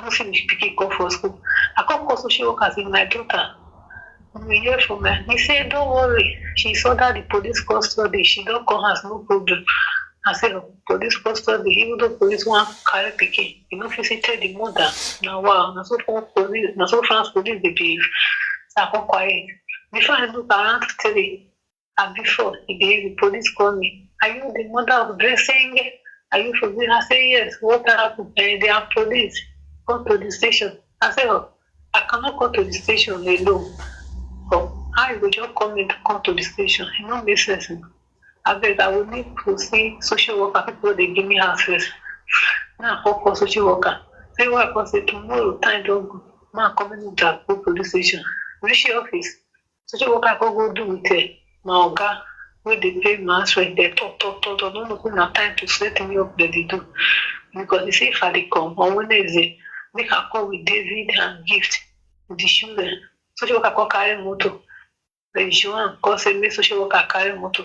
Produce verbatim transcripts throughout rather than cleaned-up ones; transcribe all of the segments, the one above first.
no fit be pikin come for school. I come call social worker say my daughter, we hear from her. He say, don't worry, she is under the police custody. She don come house, no problem. I say, oh, police custody, even though police wan carry pikin, you no fit say tell the mother. Na wow, na so far police, na so France police dey behave. So I come quiet. Before I look around three, and before he dey the police call me, are you the mother of Blessing? Are you for me? I say yes. What happened? Eh, they are police. Come to the station. I say, oh, I cannot come to the station alone. Oh, how you go just come in to come to the station? It no make sense. Now. I beg, I will need to see social worker people. They give me house first. Now I call for social worker. Say what I say tomorrow. Time don't go. Man, come in to go police station. Reach your office. Social worker come go do with uh, my oga wey dey pay my house rent. Dem talk, talk, talk, talk. No know say na time to set me up dem dey do. Because he say if I dey come on Wednesday, make I come with David and Gift, the children. Social worker come carry motor. Then Joan come say make social worker carry motor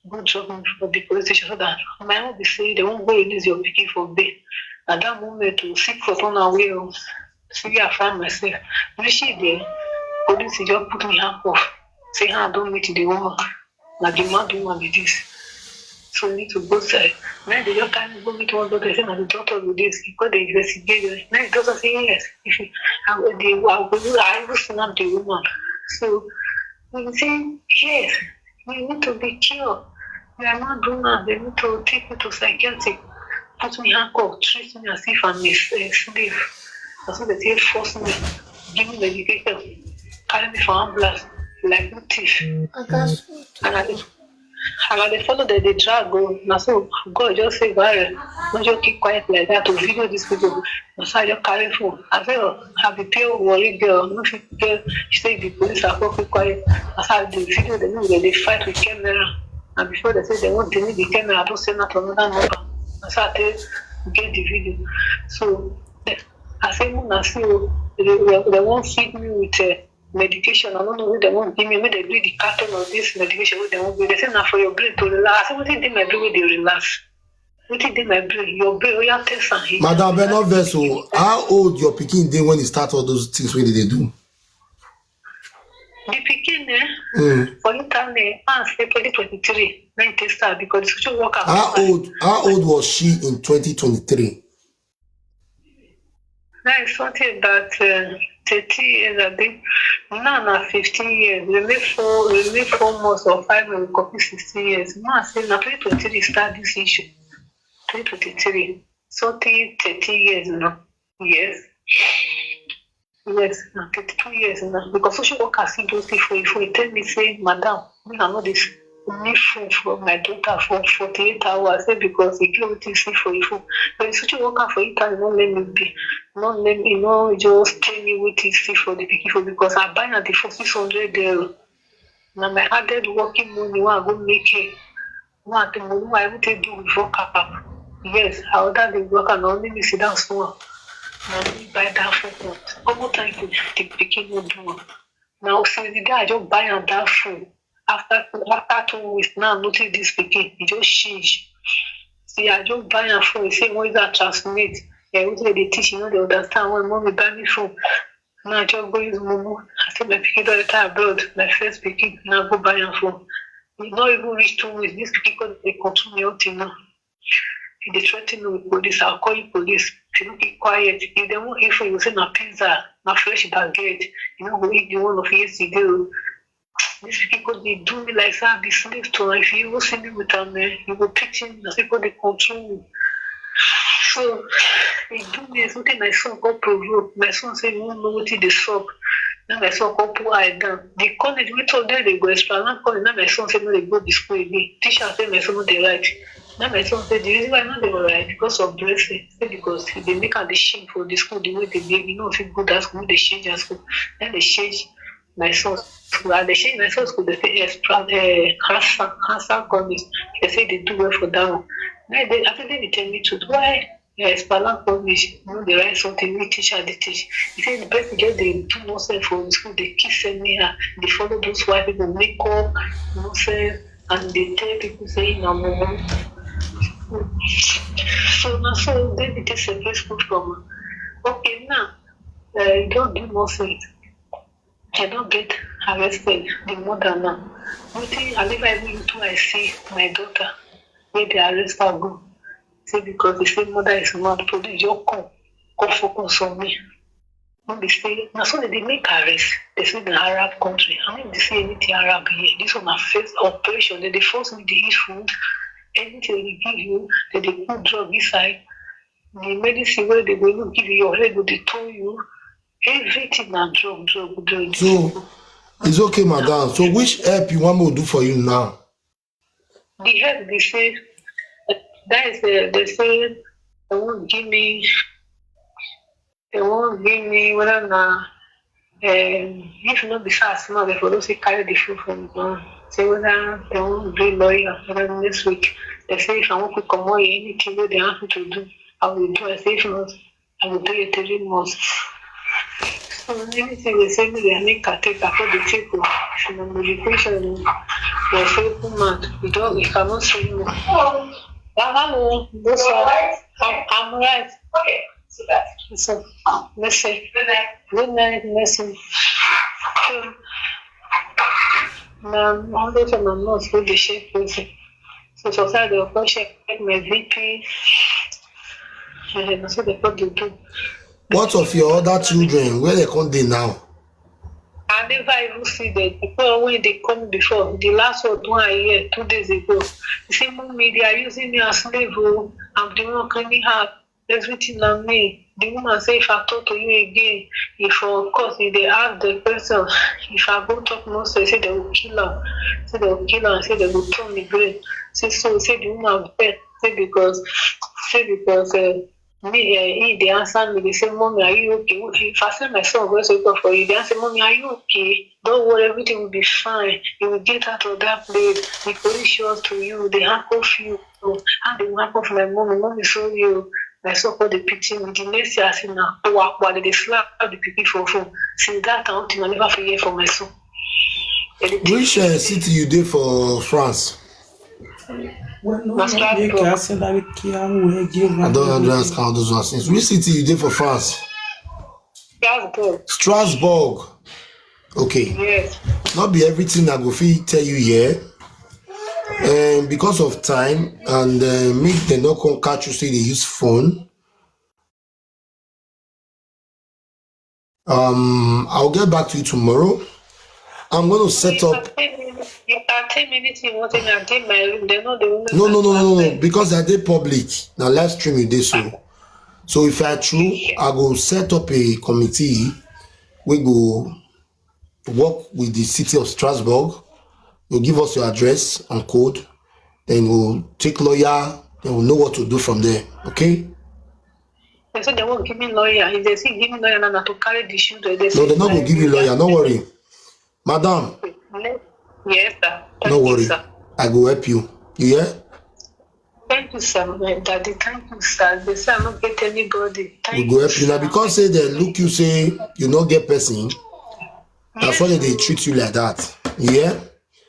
go drop me for the police station so that my own be say dem wan go release your pikin for bail. At that moment, to sick for turn away o. See where I find myself. Reaching there, police just put me handcuff. Say how I don meet the woman. Na the mad woman be this. So we need to go side. Now they just carry me go meet one doctor. Say na the doctor be this. He come dey investigate. Now the doctor say yes. If you, I will, they, I will, I will snap the woman. So he say yes. You need to be cured. You are not doing am. They need to take me to psychiatric. Put me handcuff, treat me as if I'm a s- a slave. As if they take force me, give me medication, carry me for ambulance like a thief. And I dey and I dey follow dem dey drag o. Na so God just say, Barry, no just keep quiet like that to video these people. Na so I just carry phone. I say, oh, I be pure worry girl. No fit girl. She say the police are keep quiet. As I dey video dem, no, dem dey fight with camera. And before they say they won't delete the camera, I don't send out another number. That's how I take get the video. So I say, Mona, see, oh, they, they, they won't feed me with uh, medication. I don't know if they won't give me, maybe they do the carton of this medication, what they won't give. They say, now for your brain to relax. I say, what did my brain will relax? What did my brain? Your brain, oh, yeah, test and heat. Madam, abeg no vex o. How old your pikin dey when he start all those things wey dey dey do? The pikin eh, mm. For internet, I say twenty twenty-three, when they start because the social worker. How old? How old was she in twenty twenty-three? That is something that uh, thirty years, I think. Now na fifteen years. We make four, we make four months or five months, we copy sixteen years. Now I say na twenty twenty-three start this issue. twenty twenty-three, something thirty years now. Yes. Yes, na thirty-two years now. Because social worker see those things for you, for you tell me say, Madam, me I know this me phone for my daughter for forty-eight hours. Say because he get wetin see for you phone. But the social worker for internet no let me be, no let me, no just tell me wetin see for the pikin phone because I buy am the for six hundred euro. Na my hardest working money wey I go make here. Wey I take money wey I even take do with worker. Yes, I order the worker, na only me sit down small. Na me buy that phone. Almost time to the pikin no do am. Na since the day I just buy am that phone. After two, after two weeks now, notice this pikin, e just change. See, I just buy am phone, say when I translate, eh, wetin dem dey teach, you no dey understand. When mommy buy me phone, now I just go use mumu. I say my pikin don enter abroad, my first pikin, now go buy am phone. E no even reach two weeks, this pikin come dey control me until now. He dey threaten me with police, I'll call you police. If you no keep quiet, if dem wan eat for you, say na pizza, na fresh baguette. You no go eat the one of yesterday o. This pikin come dey do me like say I be slave to am. If you even see me with am, eh, you go pity me. Na so e come dey control me. So e do me something. My son come provoke. My son say he wan know wetin dey sup. Then my son come put eye down. The college wey talk dey dey go extra long college. Now my son say no dey go the school again. Teacher say my son no dey write. Now my son say the reason why he no dey write because of Blessing. Say because he dey make am dey shame for the school the way they behave. He no fit go that school, make they change that school. Then they change my son school. And they change my son school, they say extra uh, cancer, cancer college. They say they do well for that one. Now they, I think they tell me truth. Why? Yes, Palan Polish, you know, they write something, we teach her the teach. He said the person just they do nonsense for the school, they kiss anyhow, they follow those white people, make up nonsense, and they tell people saying, I'm a. So now, so they be take separate school from her. Okay, Now, uh, e don do nothing. I don get arrested, the mother now. Wetin I never even do, I see my daughter wey dey arrest her go. Say because the same mother is mad, police just come, come focus on me. No be say, na so dem dey make arrest. Dem say na Arab country. I no dey see anything Arab here. This one na first operation. Dem dey force me dey eat food. Anything dem dey give you, dem dey put drug inside. The medicine wey dem go even give you, your head go dey turn you. Everything na drug, drug, drug. So it's okay, madam. So which help you want me to do for you now? The help be say, that is, uh, dem say dem wan give me, dem wan give me whether na, um, if no be SARS now, dem for don say carry the food from ground. Say whether dem wan gree lawyer, whether next week. Dem say if I wan quick comot here, anything wey dem ask me to do, I will do. I say if not, I go do it three months. So anything dem say me, I make caretaker for the people. If na medication, dem say open mouth. You don, you cannot say no. Ah, hello, this one. I'm, I'm right. So, mercy. Good night, mercy. So, na all those are my nurse wey dey shake person. So sometimes dem go come check my B P. Eh, na so dem come dey do. What of your other children? Where dem come dey now? I never even see them. The one wey dey come before, the last one wey I hear two days ago, he say, "Mommy, they are using me as slave o. I'm the one cleaning house. Everything na me." The woman say, "If I talk to you again, if of course if dem ask the question, if I go talk nonsense, say dem go kill am. Say dem go kill am, say dem go turn me brain." Say so, say the woman vex, say because, say because, uh, me, uh, he dey answer me, dey say, "Mommy, are you okay?" If I say my son go so talk for you, dey answer, "Mommy, are you okay? Don't worry, everything will be fine. You will get out of that place. The police show up to you, dem handcuff you. How dem handcuff my mommy? Mommy sorry o." My son come dey pity me. The next thing I see na kwa kwa, dem dey slap the pikin for phone. Since that time, until I never fit hear from my son. Which uh, city you dey for France? Na Strasbourg. I don't understand all those ones. Which city you dey for France? Strasbourg. Strasbourg. Okay. Yes. Not be everything I go fit tell you here. Um, because of time and uh, make dem no come catch you say dey use phone. Um, I'll get back to you tomorrow. I'm going to set up. If I tell me anything, you want me, I dey my room. They know the woman. No, no, no, no, no. Because I dey public. Na live stream you dey so. So if I true, I go set up a committee. We go work with the city of Strasbourg. You give us your address and code. Then we'll take lawyer. Then we'll know what to do from there. Okay? They say they won't give me lawyer. If they say give me lawyer, now na to carry the children. They No, say they're not gonna give you lawyer. No worry, madam. Yes, sir. Thank No you, worry. Sir. I go help you. You hear? Thank you, sir. My daddy, thank you, sir. They say I don't get anybody. Thank We go help you now because say they look you say you no get person. That's why they treat you like that. You hear?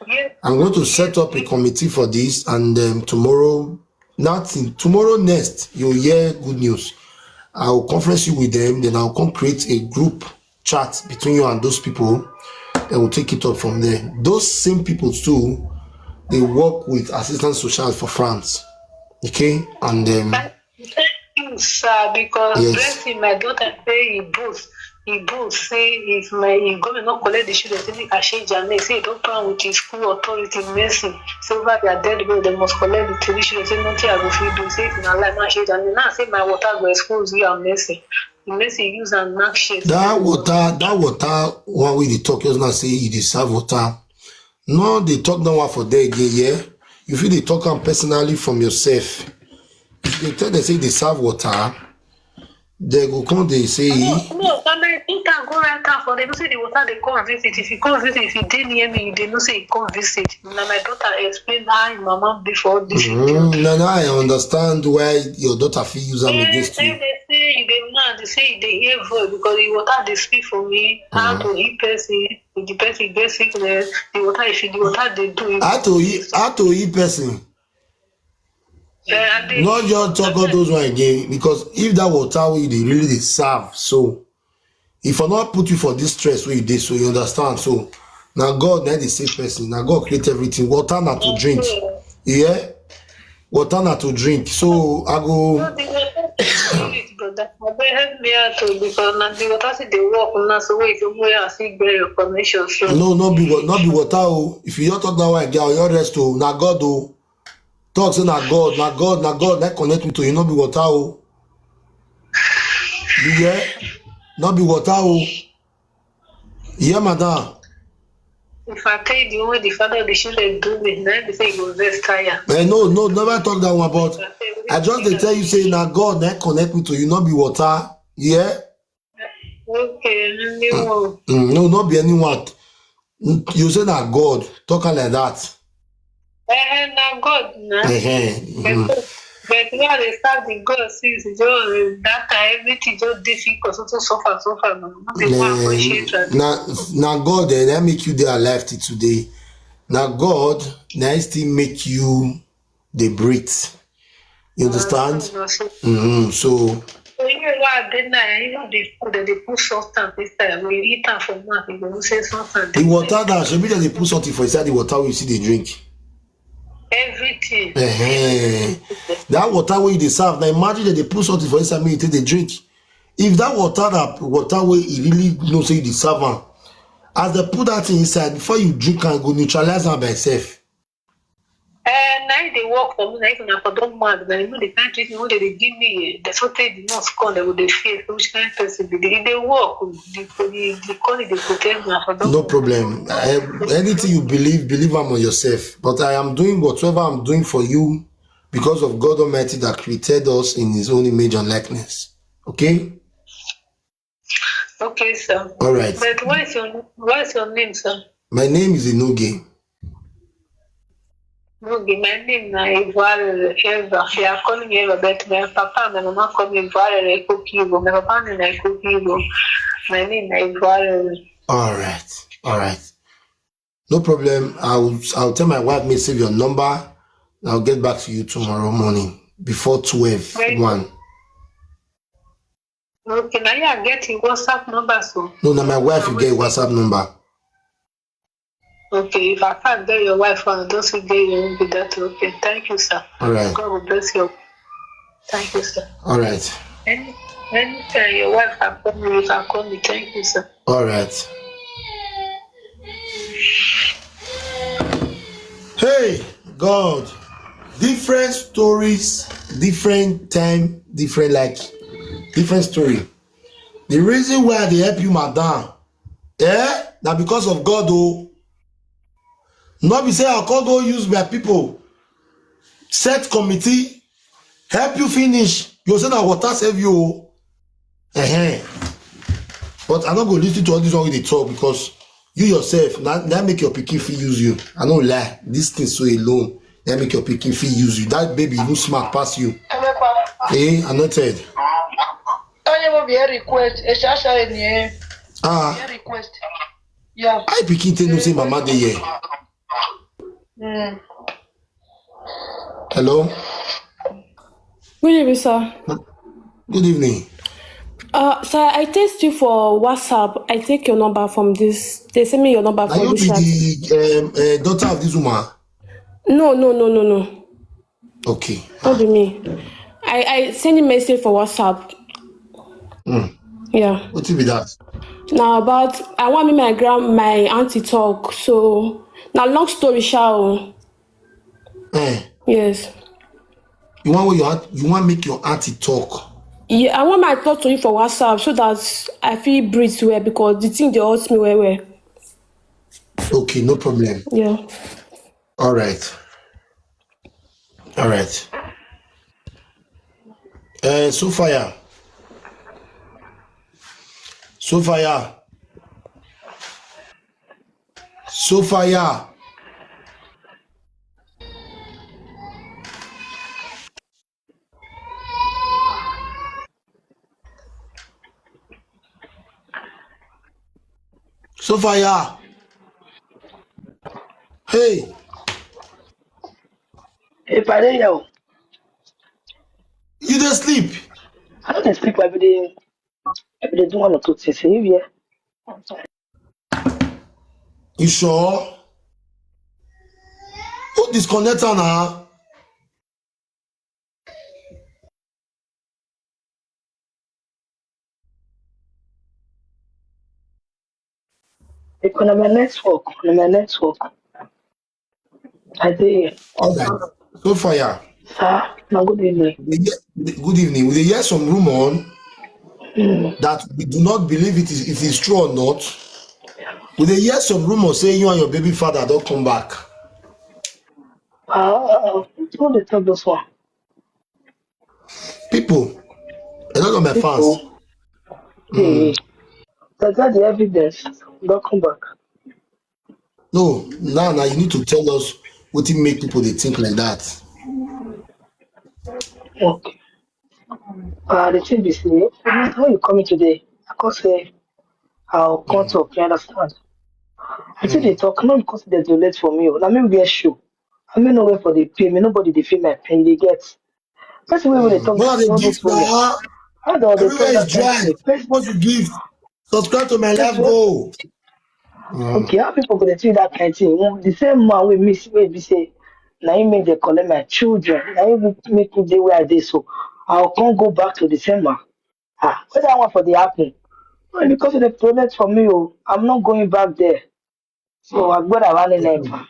Yes. I'm going to set up a committee for this, and um, tomorrow, nothing. Tomorrow next, you'll hear good news. I'll conference you with them. Then I'll come create a group chat between you and those people. Then we'll take it up from there. Those same people too, they work with Assistance Sociale for France. Okay, and um, Thank you, sir, because Yes. Blessing, my daughter, say he boast. He boast, say if my he government not collect the children, say make I change their name. Say he don't plan with his school authority, Mercy. Say over their dead body, they must collect the three children. Say nothing I go fit do. Say if na lie, make I change their name. Now say my water go expose you and Mercy. Mercy use and knock shit. That water, that water, one way they talk, just now say you dey serve water. No, they talk that one for there again, yeah. You feel they talk am personally from yourself. If they tell them say they serve water, they go come, they say, No, no, but my daughter go right out for them. Say the water they come visit. If you come visit, if you dey near me, they know say you come visit. Now my daughter explain how him mama be for all this. Mm, now, now I understand why your daughter feel use am Eh, against eh, you. They say you dey mad. They say you dey hear voice because the water they speak for me. How to heal person? If the person get sickness, the water, if the water they do it. How to heal, how to heal person? Eh, I dey Not just talk all those one again, because if that water wey you dey really dey serve, so if I not put you for this stress wey you dey, so you understand. So na God na the same person. Na God create everything. Water na to drink. Yeah, water na to drink. So I go. No, the water is spirit, brother. Abeg help me out o, because na the water still dey work now. So wait, so where I fit get your connection? So No, no be wa- no be water o. If you just talk that one again, you rest o. Na God o. Talk say na God, na God, na God na connect me to you. No be water o. You hear? No be water o. You hear, madam? if I tell you the way the father of the children do me, na be say you go vex tire. Eh, no, no, never talk that one. But I just dey tell you say na God na connect me to you. No be water. You hear? Okay, anyone. Mm, no, not be anyone. Mm, You say na God. Talk am like that. Eh, na God na. Eh, eh, mm. But but why they start the God since just that time everything just difficult, so to suffer, suffer. No, no, they want appreciate that. Na na God eh, that make you dey alive till today. Na God na him still make you dey breathe. You understand? No, so Mm-hmm. So So you know what I did now? You know the food that they put substance inside. We eat am for mouth. You go say substance. The water that should be that they put something for inside the water we see they drink. Everything. Ehen. That water wey you dey serve, now imagine that they put something for inside me, you take dey drink. If that water, that water wey you really know say you dey serve am, as they put that thing inside, before you drink am, go neutralize am by itself. Eh, na it dey work for me. Na if una for don mad, na you know the kind treatment wey they dey give me. Eh, the so tey the nurse come, they go dey fear. So which kind person be the? E dey work. O. The the the call dey protect me. I for don No problem. I, anything you believe, believe am on yourself. But I am doing whatever I'm doing for you because of God Almighty that created us in His own image and likeness. Okay? Okay, sir. All right. But what is your what is your name, sir? My name is Inoge. Okay, my name na Ibuare Eva. They are calling me Eva, but my papa and my mama call me Ibuare Ekokibo. My papa name na Ekokibo. My name na Ibuare. All right. All right. No problem. I'll I'll tell my wife may save your number. I'll get back to you tomorrow morning before twelve. Right. One. Okay, now you are getting WhatsApp number, so. No, now my wife will get WhatsApp number. Okay, if I can't get your wife, I don't see get your own be that. Okay, thank you, sir. All right. God will bless you. Thank you, sir. All right. Any anytime your wife can call me, you can call me. Thank you, sir. All right. Hey, God. Different stories, different time, different like, different story. The reason why I dey help you, madam, eh, na because of God o. No be say I come go use my people, set committee, help you finish. You say na water save you o. Ehen. But I no go listen to all this one wey dey talk because you yourself na na make your pikin fit use you. I no lie. This thing so alone na make your pikin fit use you. That baby even smart pass you. Eh, anointed. Onye mo bi request, e shasha ni e. Ah, Request. Yeah. I pikin take no say mama dey here. Mm. Hello. Good evening, sir. Good evening. Uh, sir, I text you for WhatsApp. I take your number from this. They send me your number Are from you this chat. The um, uh, daughter of this woman? No, no, no, no, no. Okay. Not be me. I I send a message for WhatsApp. Mm. Yeah. What be that? Now about I want me my grand my auntie talk. So now long story shall. Eh, Yes. you want your aunt, you want make your auntie talk. Yeah, I want my talk to you for WhatsApp so that I feel breathe well because the thing they hurt me well well. Okay, no problem. Yeah. All right. All right. Uh, Sophia. Sophia. Sophia. Sophia. Hey. Ìpàdé yẹn o. You dey sleep. I no dey sleep. I be dey, I be dey do one or two things. You hear? You sure? Who disconnect her now? Because na my network, na my network. I dey here. All right. So fire. Sir, na good evening. We dey hear, good evening. We dey hear some rumor that we do not believe it is, if it's true or not. We dey hear some rumor say you and your baby father don come back. Ah, who dey talk this one? People, a lot of my fans. People. Hey, they got the evidence. Don't come back. No, now now you need to tell us wetin make people dey think like that. Okay. Uh, the thing be say, when you come in today, I come say, I'll come talk, you understand? I think they talk, not because they do late for me. I mean, we are sure. I mean, no way for the pay me. Nobody dey feel my pain. They get. Person wey dey talk What are dey the talk gifts for you. now? How do they Everywhere talk is that kind dry. thing? Person What you give? Subscribe to my live goal. Okay, how people go dey do that kind thing? Well, the same man wey miss wey be say na him make dem collect my children, na him make me dey where I dey so. I go come go back to the same man. Ah, where that one for dey happen? Well, because they collect for me, oh, I'm not going back there. So I go that one in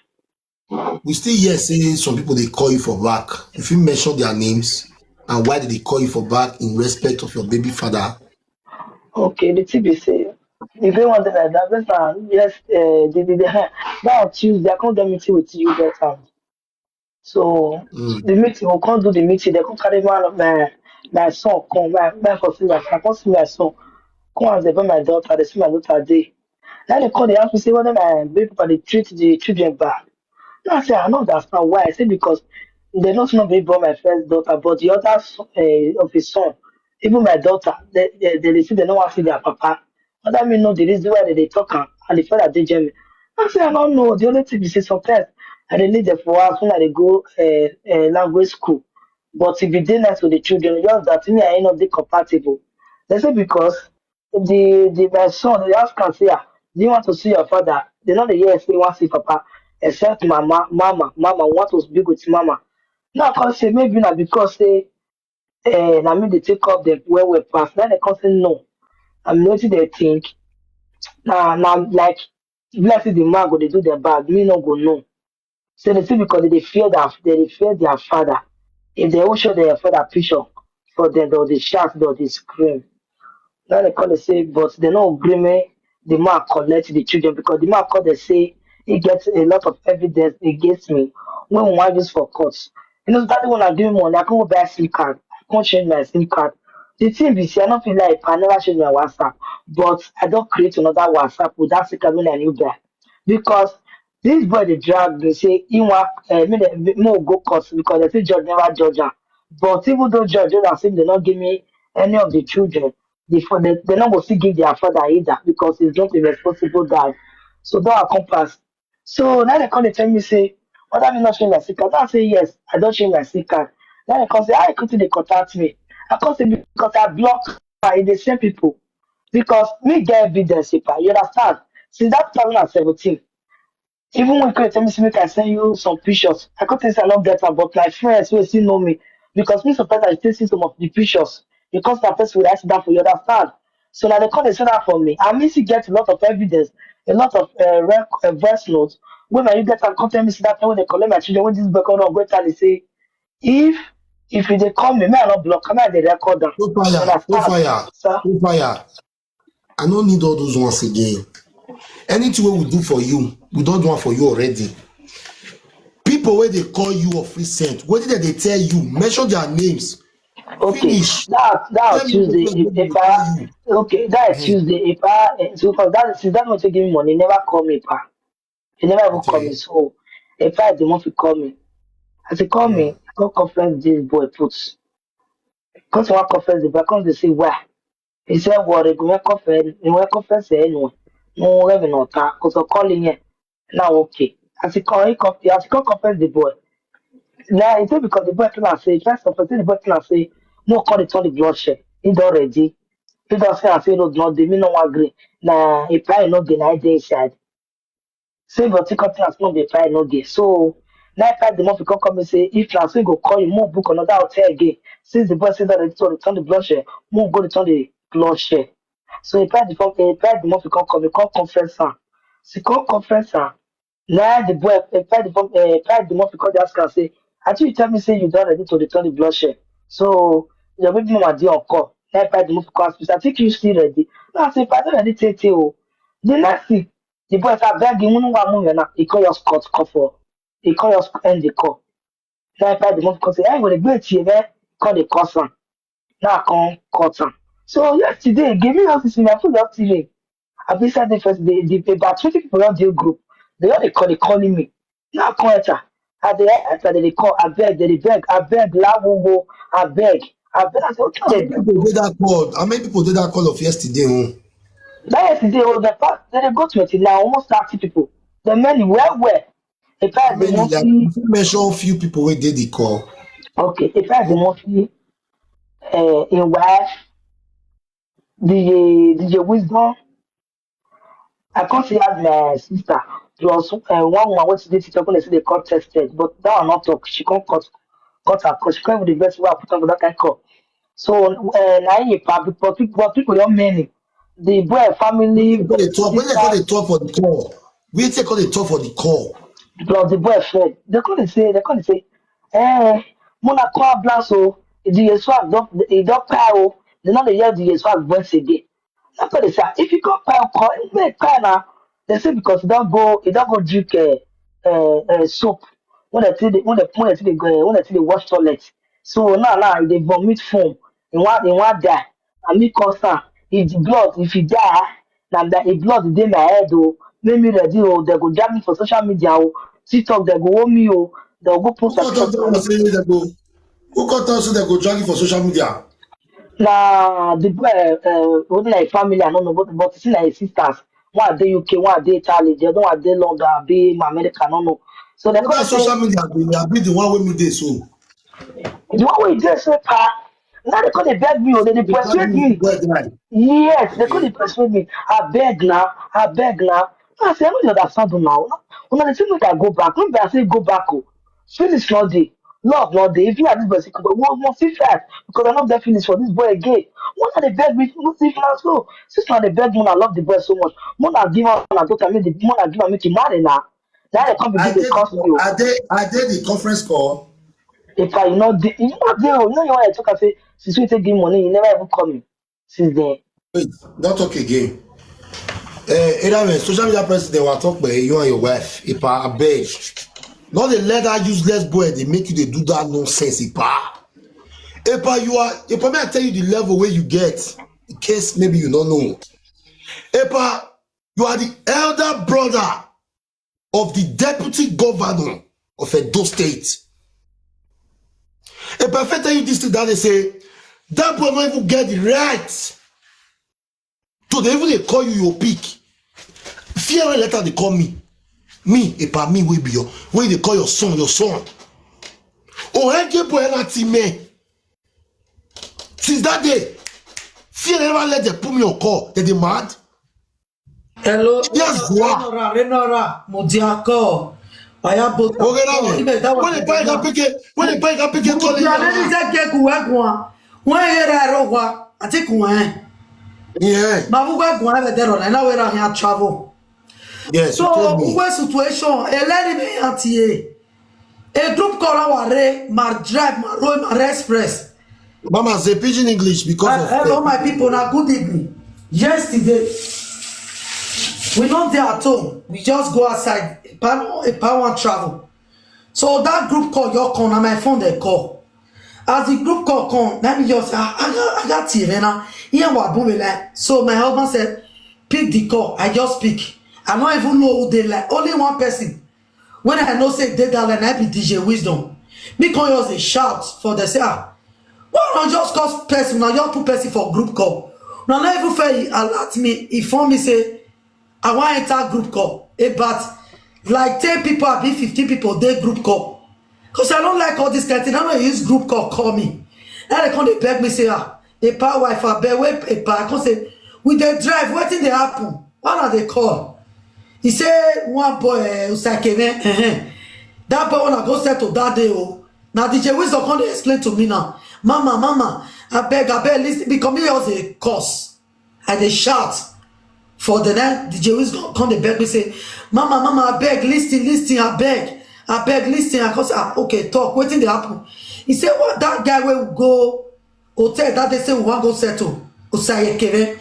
We still hear say some people dey call you for back. If you mention their names and why did they call you for back in respect of your baby father? Okay, the thing be say, if they want like that, that's uh, yes, uh, the, the, the, that on Tuesday, I can't get meeting with you that time. So Mm. the meeting, we can't do the meeting. They can't carry man, my, my son, come, my, my for see my son, come see my son. Come as they buy my daughter, they see my daughter day. Now they call, they ask me, say, whether my baby papa dey treat the children bad. Now I say, I don't understand why. I say, because they not know they born my first daughter, but the other son, uh, of his son, even my daughter, they, they, they, they see they don't want to see their papa. What that mean, no, the reason why they, they talk am, and the father dey Germany. I say, I don't know. The only thing is say sometimes I dey leave them for house when I dey go uh, uh, language school. But if you dey nice with the children, just that me and him not dey compatible. They say because the the my son, they ask am say, ah, do you want to see your father? They know the yes, they want to see papa, except mama, mama, mama want to speak with mama. Now I come say maybe na because say eh, na me dey take up them well well pass. Now they come say no. I mean, wetin they think? Na na like bless the man go dey do them bad. Me no go know. So they say because they dey fear that they dey fear their father. If they will show their father picture for them, they'll dey shout, they'll dey scream. Now they call it say, but they no agree me. The man collect the children because the man call they say he gets a lot of evidence against me when we want use for court. You know, that one I give me money, I can't go buy SIM card, I can't change my SIM card. The thing be say I don't feel like I never change my WhatsApp, but I don't create another WhatsApp with that SIM card when I new buy. Because this boy they drag me say he want uh, me, the- me go court because they say judge never judge her. But even though judge judge am say they not give me any of the children, the fa- they, they not go still give their father either because he's not a responsible dad. So that I come pass. So now they come they tell me say, what have you not changed my SIM card? I say yes, I don't change my SIM card. Now they come say, how you come to they contact me? I come say because I block by the same people. Because me get evidence, you understand? Since that two thousand and seventeen, even when you tell me say make I send you some pictures, I can't say I don't get am, but my friends will still know me because me sometimes I still see some of the pictures because that person will write it down for you, understand? So now they come they say that for me. I mean, still get a lot of evidence, a lot of uh, rec- uh, voice notes. When you get and come tell me say that when they collect my children, when this boy come on, go tell me say, if if you dey call me, me I not block, me I dey record am. No fire, no Understand? fire, Sir, no fire. I don't need all those ones again. Anything wey we do for you, we don do one for you already. People wey dey call you of recent, wetin dem dey tell you? Mention their names. Okay, Finish. that that Tell me Tuesday, wetin if, dey if tell I you. Okay, that Mhm. Tuesday, if I eh, so because that since that one take give me money, never call me pa. He never even call Okay. me. So if I the want to call me, as he call me, Mm. I call conference this boy put. Because one conference the boy comes to say why. He said, well, they go conference, they go conference anyone. No, let me not talk. Because I'm calling here. Now okay. As he call, he come, as he come conference the boy. Now he said because the boy tell am say first of all, say the boy tell am say No call the turn the bloodshed. He don ready. He don say, I say road no dey, me no wan gree. Na a pie no dey, na I dey inside. Say but he come tell us no be pie no dey. So now pie the mafia come come and say, if na so he go call you, move book another hotel again. Since the boy say that they turn the bloodshed, move go the turn the bloodshed. So he pie the phone, he pie the mafia come come, he come conference am. She come conference am. Now the boy, he pie the phone, he pie the mafia come dey ask am say, I think you tell me say you don ready to return the bloodshed. So your baby mama dey on call. Now pie the mafia come ask me, I think you still ready. Now I say, if I don ready, take take o. The next thing, the boy say, abeg, you won't want move now. He call your Scott, call for, he call your Scott, end the call. Now pie the mafia come say, hey, when the boy here, man, call the cousin. Now I come cut am. So yesterday, give me office in my full of T V. I be said the first day, the, about twenty people on the group. They all they call, they calling me. Now I come enter. I dey enter, they dey call, I beg, they dey beg, I beg, la wo wo, I beg, I beg. I say, okay, How many people did that call? How many people did that call of yesterday? Oh? That yesterday, oh, the past, they dey go twenty now, almost thirty people. The many well well. In fact, they Many, like, mostly, if you mention few people wey dey the call. okay, in fact, they mostly, uh, in wife, D J, D J Wisdom. I can't see as my sister. Plus uh, one woman wey dey TikTok, when they say they call tested, but that one not talk. She can't cut, cut her call. She can't even the best way I put up that kind call. So uh, now you public, but people, but people don't many. The boy family, When they talk, when they call, they talk for the call. We take call, they talk for the call. Plus the boy friend, they call and say, they call and say, eh, Mona call blast, oh, the Yeswag don't, he don't pay, oh, they not the year the Yeswag once again. That's what they say. If you can't pay, call, make pay now. They say because he don't go, he don't go drink uh, uh, uh, soap. When they see the, when they, when they see the, uh, when they see the wash toilet. So now, now they vomit foam. He want, he want die. And me concern. If the blood, if he die, now that the blood dey my head, oh, make me ready, oh, they go drag me for social media, oh, TikTok, they go hold me, oh, they go post Who got us down say they go? Who got us so they go drag you for social media? Now the boy, uh, uh, with my family, I don't know, but but see my sisters. One dey U K, one dey Italy, the other one dey London, be my America, I don't know. So they What come about say, social media? They have been the one with me this so. The one wey dey so far, now they come dey beg me, oh, they dey persuade me. Well, like, Yes, they come dey persuade me. I beg now, I beg now. I say, I no dey understand una. Una dey tell me make I go back. No be I say go back, oh. Feelings no dey. Love no dey. If you are this person, but we must see fight because I no get feelings for this boy again. Una dey beg me, if na so, since una dey beg me, I love the boy so much. Una give am una daughter, make the una give am make he marry now. Now they come I begin dey did, curse me, oh. I did, I did the conference call. If I not dey, you not dey, oh, you know you want to talk and say, since you take give money, you never even call me. Since then, Wait, don't talk again. Uh, anyway, social media president will talk about you and your wife. If I beg, not dey let that useless boy they make you dey do that nonsense. Ipa, Ipa, you are Ipa. May I tell you the level where you get? In case maybe you don't know, Ipa, you are the elder brother of the deputy governor of Edo State. If I fit tell you this thing that they say, that boy not even get the right to they even they call you your pick. Fear letter they call me. Me, Ipa, me will be your where they call your son, your son. Oh, hey, boy, not me. Since that day, fear never let them put me on call. They demand. Hello. Yes, Gua. Renora, Renora, Modiako. Ayabo. Okay, now, when they buy that picket, when they buy that picket, call it Modiako, now. Nizeke Kuwagwa. When you are Rogwa, I think when. Yeah, Mabuga Gwa, the Dero, and now we're here travel. yes, you So, told me. what situation? Eleni me auntie. A group call our Ray, my drive, my road, my express. Mama say pidgin English because Uh, of hello, the- my people. Now, good evening. Yesterday, we not there at home. We just go outside. A power, a power travel. So that group call, your call, now my phone they call. As the group call come, let me just, I, I got, I got T V now. Here what boom like. So my husband said, pick the call. I just pick. I don't even know who they like. Only one person. When I know say they that line, I be D J Wisdom. Me call yours a shout for the say, ah, why not just cause person now? Just put person for group call. Now not even fair. He alert me. He phone me say, I want enter group call. Eh, but like ten people, I be fifteen people. They group call. Cause I don't like all this kind of thing. I don't use group call. Call me. Now they come dey beg me say, "Ah, Epa wife, abeg, wait, Epa." I come say, "We dey drive, wetin dey happen? Why una dey call?" He say, "One boy, eh, Usakeme, eh, eh. That boy wanna go settle that day, oh." Now D J Wisdom come dey explain to me now. "Mama, mama, abeg, abeg, listen," because me just dey curse. I dey shout for the night. D J Wisdom come dey beg me say, "Mama, mama, abeg, listen, listen, abeg, abeg, listen." I come say, "Ah, okay, talk. Wetin dey happen?" He say, "What, that guy wey we go hotel that day say we wan go settle, Usakeme,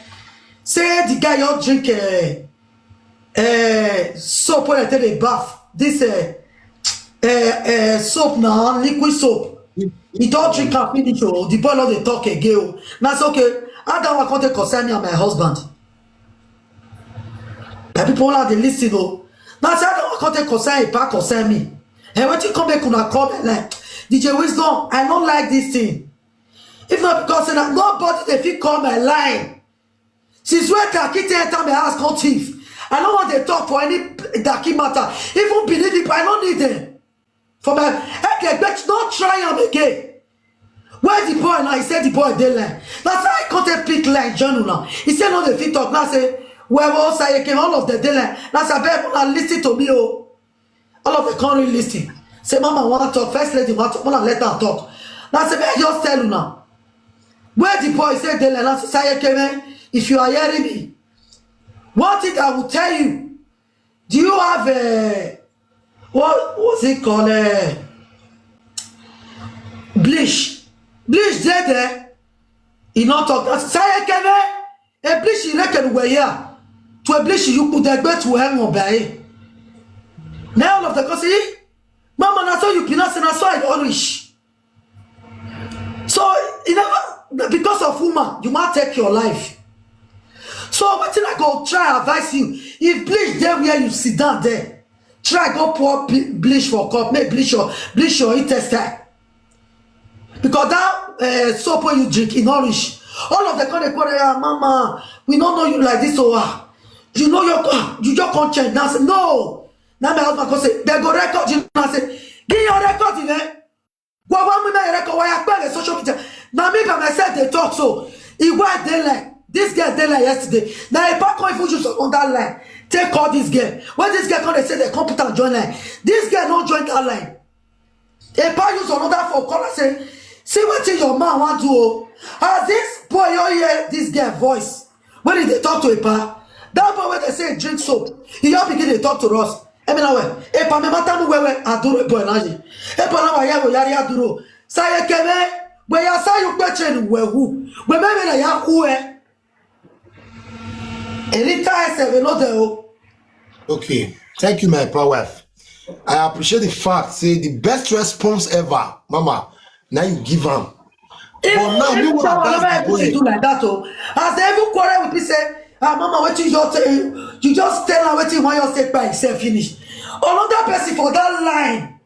say the guy just drink, eh, eh, soap wey dem take dey baff, this, eh, eh, eh, soap na liquid soap. He don drink am finish o, the boy no dey talk again o." Na say, "Okay, how that one come take concern me and my husband?" My people, una dey listen o. Na say, "How that one come take concern, Epa, concern me?" And wetin come make una come like, "D J Wisdom, I no like this thing." If not because say na nobody dey fit call my line. Since when Daki take enter my house come thief, I no wan dey talk for any Daki matter. Even believe it, I no need them. For my head, they bet no try am again. Where the boy now? He said the boy dey line. Na so I come take pick line join una. He say no dey fit talk. Na say, "Well, well, Usakeme, all of them dey line." Na say, "Abeg, una listen to me o." All of them come really listen. Say, "Mama wan talk, first lady wan talk, una let her talk." Na say, "Make I just tell una." Where the boy say dey line, na say, "Usakeme, if you are hearing me, one thing I will tell you. Do you have a, what was it called? Eh, bleach. Bleach dey there." He no talk. Na say, "Usakeme, a bleach you reckon were here. To a bleach you put the bed to hang on by." Now all of them come say, "Mama, na so you be, na say na so I don reach." So, you never, because of woman, you wan take your life. So wetin I go try advise you, if bleach dey where you sit down there, try go pour ble-, bleach for cup, make bleach your, bleach your intestine. Because that, eh, soap wey you drink, e no reach. All of them come dey quarrel, "Ah, mama, we no know you like this, oh, ah. You know your, ah, you just come change." Now say, "No." Now my husband come say, "They go record you." Now say, "Give your record, eh? Go one women record, why I pay the social media." Now me by myself dey talk so. E why dey like, this girl dey like yesterday. Now Epa come even use another line. Take call this girl. When this girl come, they say they come put am join line. This girl no join that line. Epa use another phone call and say, "See wetin your man wan do o." As this boy, you hear this girl voice. When he dey talk to Epa, that boy wey they say drink soap, he just begin dey talk to us. Emi na we, Epa me mata mu wewe aduro boy na yi. Epa na wa ya go yari aduro. Usakeme, we ya sa you pe chen we hu. We me me na ya hu e. Elita ese we no de o. Okay. Thank you, my poor wife. I appreciate the fact, say the best response ever, Mama. Now you give am. But now, Even meanwhile, someone that's never the able to boy. Do like that o. As they even quarrel with me say, "Ah, mama, wetin you just tell, you just tell her wetin you wan just take by himself finish." Another person for that line.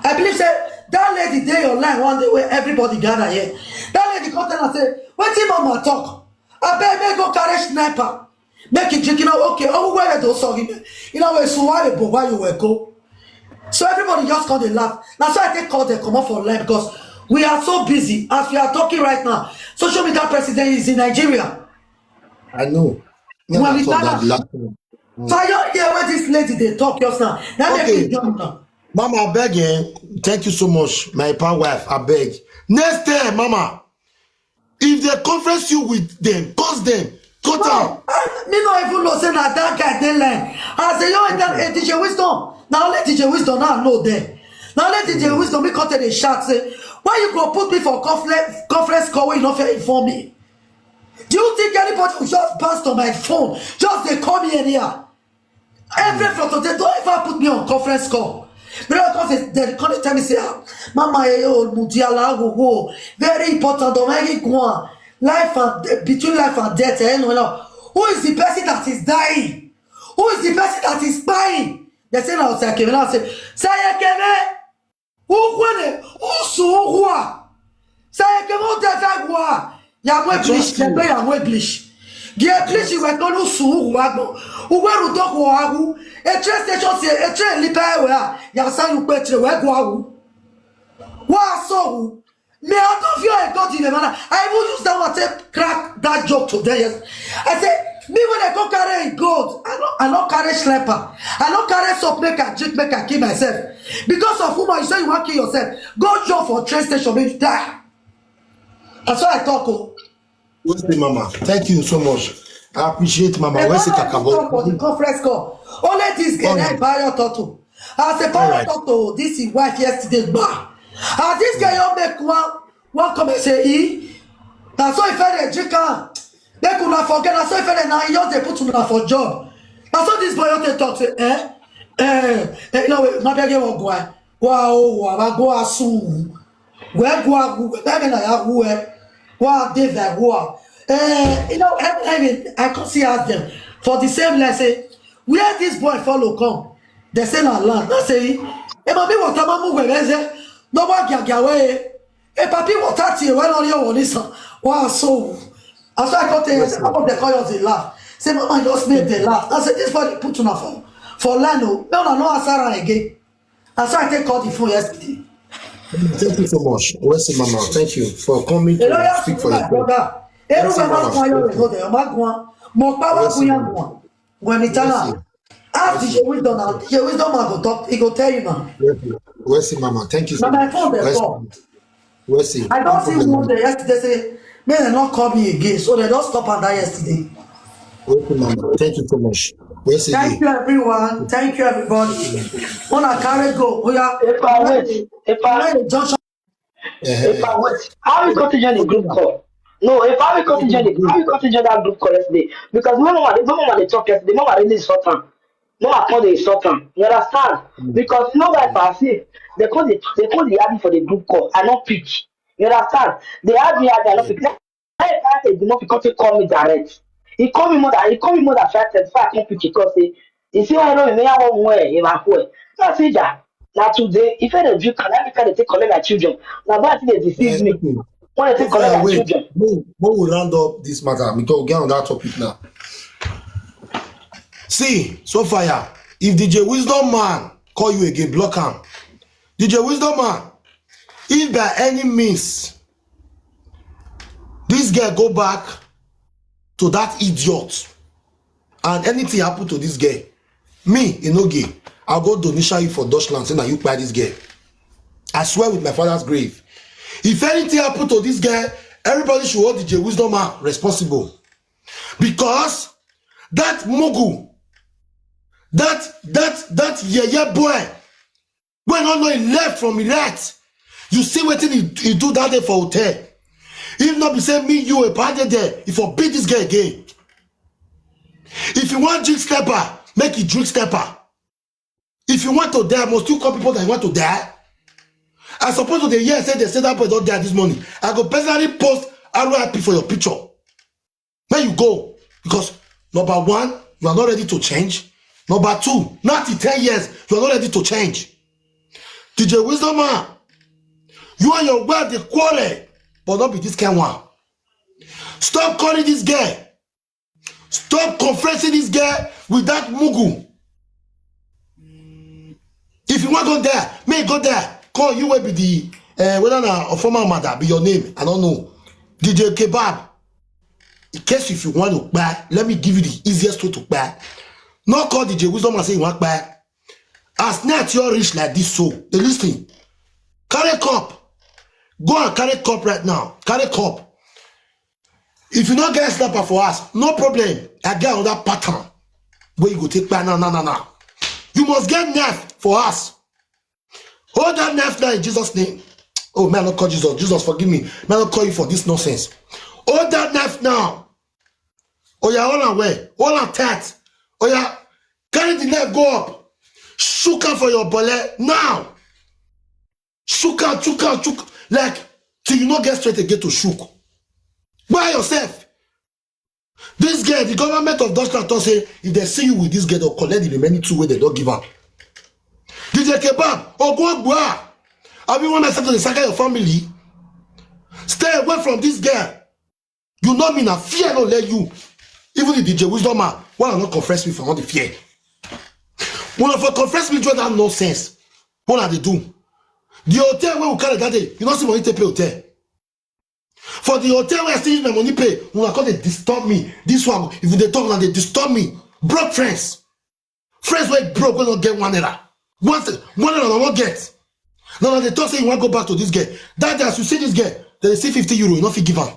I believe say that lady dey your line one day where everybody gather here. That lady come tell her say, "Wetin mama talk? Abeg, make go carry sniper. Make it drink." You know, okay, oh, where do sorry me. You know, where so why the boy, why you were go? So everybody just come dey laugh. Na so I take call dem comot for line because we are so busy. As we are talking right now, social media president is in Nigeria. I know. When When I we talk that talk, last time. So I don't hear what this lady dey talk just now. That make me Okay. Jump now. Mama, I beg, eh? Thank you so much, my poor wife. I beg. Next time, Mama, if they conference you with them, curse them, cut No, out. I, me no even know say na that guy dey line. As a young that, eh, D J Wisdom, na only D J Wisdom now I know there. Na only D J Wisdom me come tell the shout say, "Why you go put me for conference, conference call wey you no fit inform me?" Do you think anybody will just burst on my phone? Just they call me anyhow. Every photo, they don't ever put me on conference call. Because they, they come dey tell me say, "Ah, mama, eh, oh, Mudiala, oh, oh, very important, oh, very one. Life and de-, between life and death, eh, no, no. Who is the person that is dying? Who is the person that is dying?" They say, "No, Usakeme." Now say, "Usakeme, who kwene, who su, who are?" Usakeme, who dey that who are? Yamwe I Blish, trust you. Yamwe Blish. Gie Blish, you were going to su, who are go. Who were to talk, who are who? A train station, say, a train, lipa, where? Yasa, you pet, where go, who? Wa so who? Me, I don't fear a God in a manner. I even use that one to crack that joke today. Yes. I say, me when I go carry a gold, I don't, I don't carry slipper. I don't carry soap make I drink, make I kill myself. Because of whom you say you want to kill yourself? Go jump for train station, make you die. That's why I talk. Oh. What's the mama? Thank you so much. I appreciate mama. Where's the kakabo? For the conference call. Only this girl I buy your turtle. As a power right. Turtle, this is wife yesterday. Bah. As this girl you make one, one come and say, he. That's why if I drink her, they could not forget. That's why if I now yours they put to for job. That's why this boy they talk say, eh? Eh, eh, no, my baby won't go. Wow, wow, go asu. Where go, where na ya who, eh? Wow, they there, wow. Eh, you know, I, I mean, I can't see ask them for the same lesson. Where this boy follow come? They say na land. I say, eh, mami, what am I moving? No one get away. Eh, papi, what at you? Well, on your one is wow, so. As I got there, I got the call the laugh. Say, mama, just made the laugh. I said, this boy put on a phone for land. No, no, no, Sarah again. That's why I take call the phone yesterday. Thank you so much. Where's the mama? Thank you for coming to speak for your brother. Everyone has fire with the Magua. More power to young one. When it's time. Ask the Wisdom now. The Wisdom man go talk. He go tell you now. Where's the mama? Thank you so much. My phone they call. Where's the? I don't see one day yesterday say, may they not call me again. So they don't stop at that yesterday. Welcome, mama. Thank you so much. Where's the? Thank you, everyone. Thank you, everybody. When I carry go, we are. If I wait, if I wait, Joshua. If I wait, how we got to join the group call? No, if I we got to join the, how we got to join that group call yesterday? Because no one, no one they talk yesterday. No one really sort am. No one call the sort am. You understand? Because you know what I see? They call the, they call the admin for the group call. I not pick. You understand? They add me, I not pick. Hey, I said, the mother come to call me direct. He call me more than, he call me more than five times before I come pick it 'cause he, he say, "I know me, I won't wear in my way." I say, "Ja, now today, if I don't drink, can I can take collect my children?" Now that thing they deceive me. When I take collect my children. When we round up this matter, we talk again on that topic now. See, so fire. If D J Wisdom man call you again, block him. D J Wisdom man, if by any means this girl go back to that idiot and anything happen to this girl, me, Inoge, I'll go donation you for Dutchland, say now you buy this girl. I swear with my father's grave. If anything happen to this girl, everybody should hold D J Wisdom man responsible. Because that mugu, that that that yeye boy, when no know he left from he right, you see wetin he, he do that day for hotel. If not be say me you a party there, if for beat this guy again. If you want drink stepper, make you drink stepper. If you want to die, must you call people that you want to die? I suppose to the year say they say that boy don't die this morning. I go personally post R I P for your picture. Where you go? Because number one, you are not ready to change. Number two, not in ten years, you are not ready to change. D J Wisdom man, you and your wife they quarrel, but not be this kind one. Stop calling this girl. Stop confessing this girl with that mugu. If you want go there, may go there. Call you will be the uh, whether na a former mother be your name. I don't know. D J Kebab. In case if you want to buy, let me give you the easiest way to buy. Not call D J Wisdom and say you want buy. As net you reach like this, so they listen. Carry cup. Go and carry cup right now. Carry cup. If you not get slapper for us, no problem. I get another pattern where you go take buy now, now, now, now. You must get knife for us. Hold that knife now in Jesus' name. Oh, may I not call Jesus. Jesus, forgive me. May I not call you for this nonsense. Hold that knife now. Oh, yeah, hold on, where? Hold on tight. Oh, yeah, carry the knife, go up. Shook her for your belly now. Shook her, shook her, shook. Like, till you not get straight again to shook. Why yourself? This girl, the government of Dutchland talk say if they see you with this girl, they'll collect the remaining two way they don't give up. D J Kebab, Ogwagwa, have you one accept to the saga your family? Stay away from this girl. You know me now, fear don't let you. Even the D J Wisdom man, why not confess me for all the fear? When I for confess me, join that nonsense. What are they do? The hotel where we carry that day, you don't see money to pay hotel. For the hotel where I still use my money pay, una come dey disturb me. This one, if they talk, now they disturb me. Broke friends. Friends wey broke, wey no get one naira. One, one naira no get. Now, now they talk say you want go back to this girl. That day, as you see this girl, they see fifty euro, you no fit give am.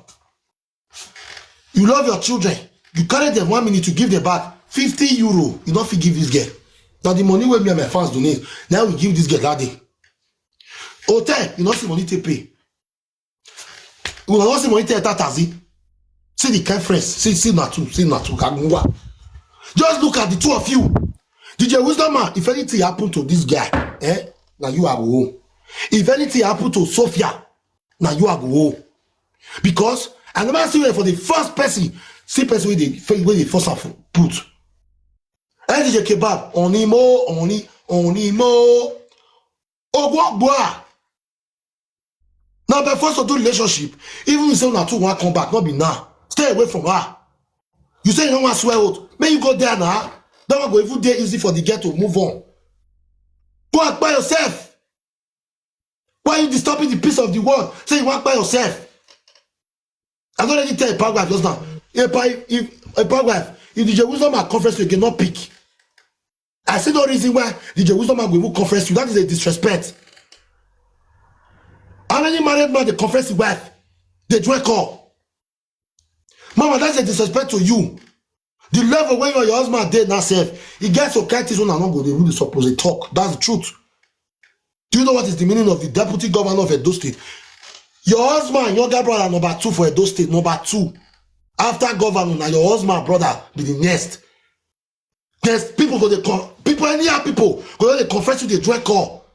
You love your children. You carry them one minute to give them back. Fifty euro, you no fit give this girl. Now the money wey me and my fans donate, now we give this girl that day. Hotel, you no see money to pay. Una don see money take enter taxi. See the kind friends. See, see na two, see na two. Kagungwa. Just look at the two of you. D J Wisdom Man, if anything happen to this guy, eh, now you are go home. If anything happen to Sophia, now you are go home. Because I never see you for the first person, see person wey dey, wey dey force am put. Eh, D J Kebab, only more, only, only more. Ogwagwa. Now, by force of the relationship, even if you say una two wan come back, not be now. Stay away from her. You say you don't want swear out. May you go there now. That one go even dey easy for the girl to move on. Go and buy yourself. Why are you disturbing the peace of the world? Say you want buy yourself. I don already tell Epa wife just now. Epa, if Epa wife, if D J Wisdom at conference, you cannot pick. I see no reason why D J Wisdom Man go even conference you. That is a disrespect. How many married men dey conference the wife? They join call. Mama, that's a disrespect to you. The level where you and your husband dey now sef, e get some kind things wey una no go dey really suppose dey talk. That's the truth. Do you know what is the meaning of the deputy governor of Edo State? Your husband, younger brother, number two for Edo State, number two. After governor, now your husband brother be the next. There's people go dey con-, people, anyhow people go dey confess you, dey join call.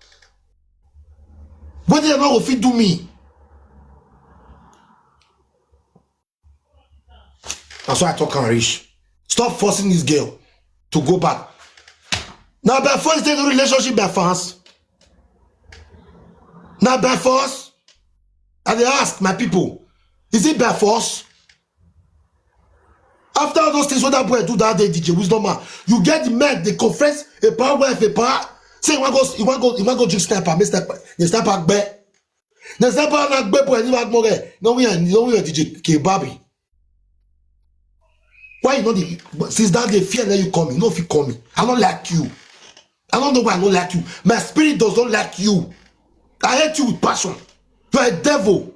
Wetin dem no go fit do me? That's why I talk and reach. Stop forcing this girl to go back. Now, by force, take the relationship by force. Now, by force, I dey ask my people, is it by force? After all those things, what that boy do that day, D J Wisdom Man, you get the men, they confess a power wife, a power. Say, you want go, you want go, you want go drink sniper, make sniper, the sniper gbe. The sniper na gbe boy, ni ma gbe. No, we are, no, we are D J Kebab. Why you know the, since that day, fear let you call me, no fit call me. I don't like you. I don't know why I don't like you. My spirit does not like you. I hate you with passion. You are a devil.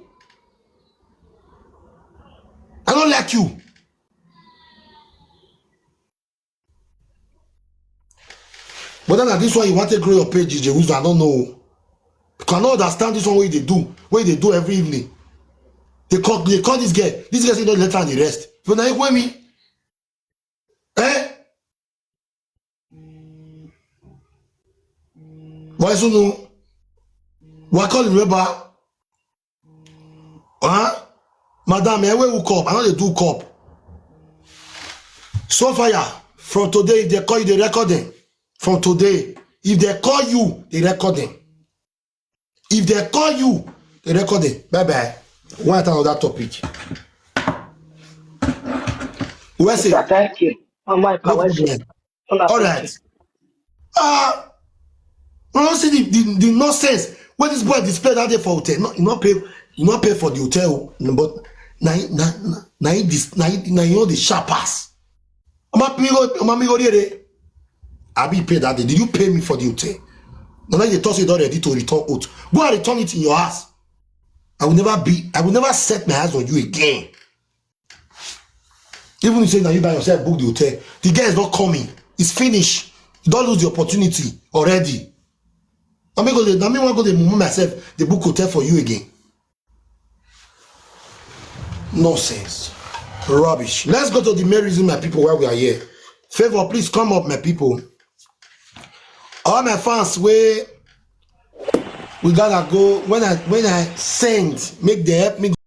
I don't like you. But then, this one, you want to grow your page, D J Wisdom, I don't know. You cannot understand this one, what they do, what they do every evening. They call, they call this girl. This girl say, "No, let her the rest." But now you me, eh? Why so no? Why call him, remember? Huh? Madam, eh, we hook up. I know they do hook up. So fire. From today, if they call you, they record them. From today, if they call you, they record them. If they call you, they record them. Bye bye. What another topic? Where's it? Thank you. Oh my God. No problem. All right. Uh, you don't see the, the, the nonsense when this boy display that day for hotel. No, you not pay, you not pay for the hotel, but now, now, now, now, this, now, now you know the sharp ass. Omami go, Omami go there. I be paid that day. Did you pay me for the hotel? Now, now you toss it already to return out. Go and return it in your ass. I will never be, I will never set my eyes on you again. Even if you say now you by yourself book the hotel, the guy is not coming. It's finished. You don't lose the opportunity already. I mean, go there. Now me want go there, mumu myself. They book hotel for you again. Nonsense. Rubbish. Let's go to the main reason, my people, why we are here. Favor, please come up, my people. All my fans, we, we gotta go. When I, when I send, make they help me.